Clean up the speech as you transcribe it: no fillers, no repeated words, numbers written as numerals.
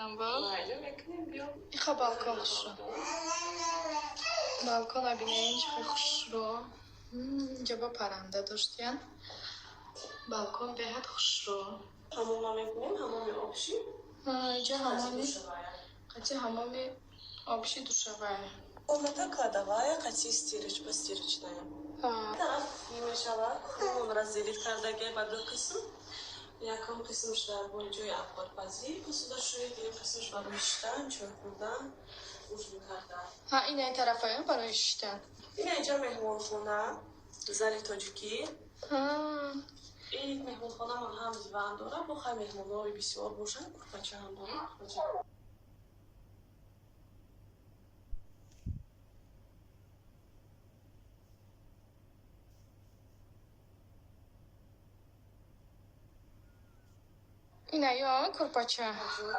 мекунам бо. Майда мекунем, биё. Иха балкон хушрӯ. Балкона бинен, чӣ хел хушрӯ. Инҷа бо парранда доштиян. Балкон беҳад хушрӯ. Ҳамома мекунем, ҳамоми обши. Инҷа ҳамоми қати ҳамоми обши душавая. Комната кладовая, қати стирочка, стирочная. Тараф кухня мешавад. Кухнямон разделить кардагия ба ду қисм. Якум қисмш дар бори ҷои авқотпазӣ посудашӯӣ, дуюм қисмш барои шиштан, чой хӯрдан, ужин кардан. Ҳа, ина ин тарафаё барои шиштан. Ина инҷа меҳмонхона, зали тоҷикӣ. Ин меҳмонхонамон ҳам диван дорад, бо хай меҳмонҳои бисёр бошанд, курпача ҳам дорад, курпача. Ина ё курпача.